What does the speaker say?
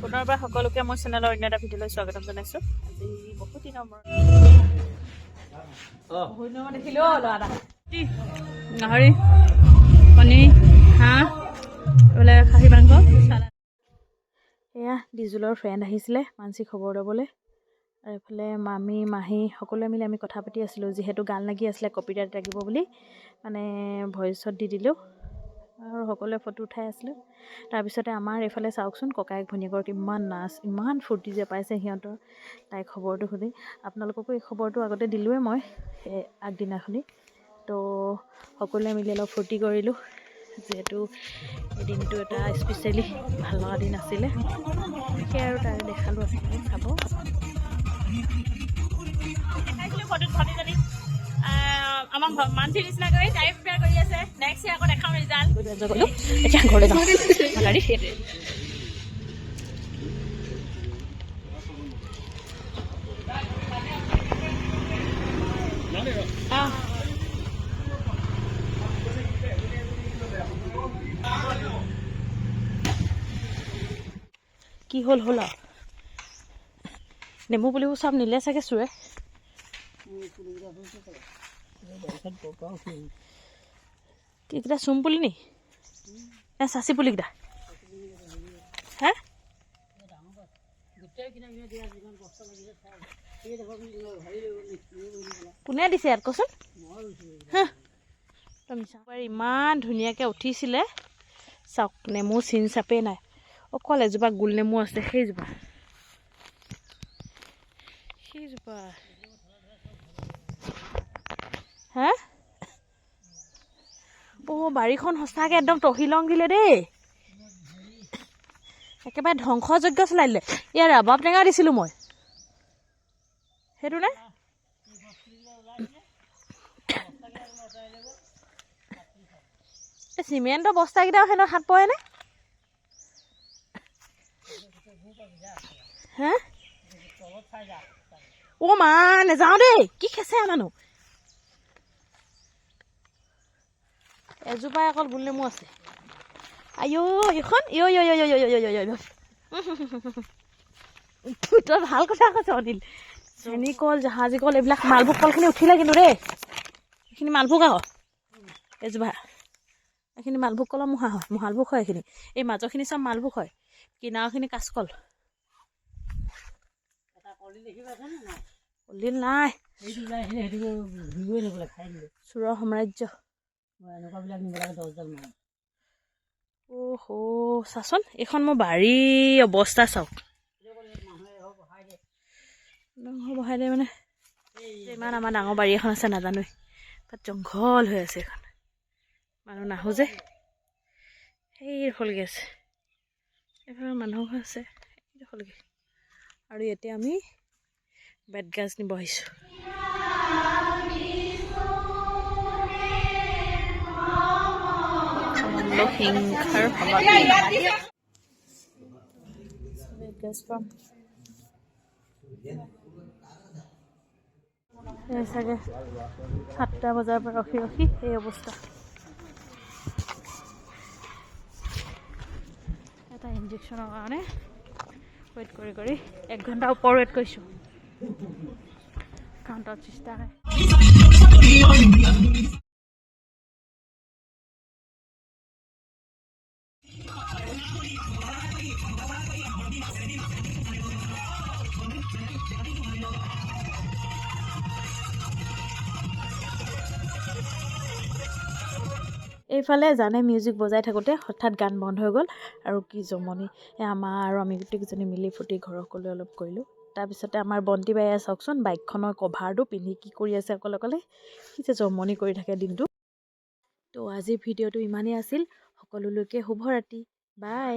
পুনৰবাৰ সকলোকে মোৰ চেনেলৰ অন্য এটা ভিডিঅ'লৈ স্বাগতম জনাইছোঁ। আজি বহুত দিনৰ মূৰত, বহুত দিনৰ মূৰত দেখিলোঁ অ' ল'ৰা এটা। গাহৰি, কণী, হাঁহ, এইফালে খাহী মাংস, চালাড। এয়া ডিজুলৰ ফ্ৰেণ্ড আহিছিলে মানসী খবৰ ল'বলৈ আৰু এইফালে মামী, মাহী সকলোৱে মিলি আমি কথা পাতি আছিলোঁ। যিহেতু গান লাগি আছিলে, কপিৰাইট লাগিব বুলি মানে ভইচত দি দিলোঁ আৰু সকলোৱে ফটো উঠাই আছিলোঁ। তাৰপিছতে আমাৰ এইফালে চাওকচোন, ককায়েক ভনীয়েকৰ কিমান নাচ, ইমান ফূৰ্তি যে পাইছে সিহঁতৰ তাইৰ খবৰটো শুনি। আপোনালোককো এই খবৰটো আগতে দিলোঁৱেই মই এই আগদিনাখনি। তো সকলোৱে মিলি অলপ ফূৰ্তি কৰিলোঁ, যিহেতু এই দিনটো এটা স্পেচিয়েলি ভাল লগা দিন আছিলে। সেয়াই আৰু তাৰে দেখালোঁ, আপোনালোকে চাব। দেখাইছিলোঁ ফটোত ভতিজনী আমাৰ মানসীৰ নিচিনা কৰি তাই প্ৰিপেয়াৰ কৰি আছে। নেক্সট ইয়াৰ আকৌ দেখাম ৰিজাল্ট। গ'লোঁ, এতিয়া ঘৰলৈ যাওঁ। গাড়ী সেইটোৱে। অঁ, কি হ'ল হ'ল আৰু নেমু পুলিবোৰ চব নিলে চাগে চোৰে। কি কেইটা চুম পুলি নি নে চাচি পুলিকেইটা হা? কোনে দিছে ইয়াত কচোন? হা, তই মিছা। ইমান ধুনীয়াকৈ উঠিছিলে, চাওক, নেমু চিন চাপেই নাই। অকল এজোপা গোল নেমু আছে, সেইজোপা সেইজোপা হা। অ' বাৰীখন সঁচাকৈ একদম তহিলং দিলে দেই, একেবাৰে ধ্বংসযজ্ঞ চলাই দিলে। ইয়াৰ ৰাবাব টেঙা দিছিলোঁ মই, সেইটো নে? এই চিমেণ্টৰ বস্তাকেইটাও সেনে হাত পৰেনে হা? অ' মা, নেযাওঁ দেই, কি খেচে মানুহ। এজোপাই অকল গোল নেমু আছে। আইঅ এইখন, ইয় ইয় ইয় ইয় ইয় ইয়। তই ভাল কথা কৈছ অনিল। চেনী কল, জাহাজী কল, এইবিলাক মালভোগ কলখিনি উঠিলে কিন্তু দেই। এইখিনি মালভোগ আকৌ, এজোপা এইখিনি মালভোগ কলৰ মোহা হয়, মালভোগ হয় এইখিনি। এই মাজৰখিনি চব মালভোগ হয়, কিনাৰখিনি কাচকল। কলডিল নাই। চোৰৰ সাম্ৰাজ্য। অ' চাচোন, এইখন মোৰ বাৰীৰ অৱস্থা চাওক। বহাই দিয়ে মানে ইমান আমাৰ ডাঙৰ বাৰী এখন আছে নাজানোৱেই, তাত জংঘল হৈ আছে এইখন। মানুহ নাহো যে সেইডোখৰলৈকে আছে, এইফালে মানুহ ঘৰ আছে সেইডোখৰলৈকে। আৰু এতিয়া আমি বেতগাজ নিব আহিছোঁ। হিংসাৰ বেতগাজ পাম চাগে। 7টা বজাৰ পৰা ৰখি ৰখি এই অৱস্থা। এটা ইনজেকশ্যনৰ কাৰণে ৱেইট কৰি কৰি এক ঘণ্টা ওপৰ ৱেইট কৰিছোঁ কাউণ্টাৰত চিষ্টাৰে। এইফালে জানে মিউজিক বজাই থাকোঁতে হঠাৎ গান বন্ধ হৈ গ'ল আৰু কি জমনি! আমাৰ আৰু আমি গোটেইকেইজনী মিলি ফূৰ্তি ঘৰৰ সকলোৱে অলপ কৰিলোঁ। তাৰপিছতে আমাৰ বন্তি বায়ে চাওকচোন, বাইকখনৰ কভাৰটো পিন্ধি কি কৰি আছে অকলে অকলে, কি যে জমনি কৰি থাকে দিনটো। তো আজিৰ ভিডিঅ'টো ইমানেই আছিল। সকলোলৈকে শুভৰাত্ৰি, বাই।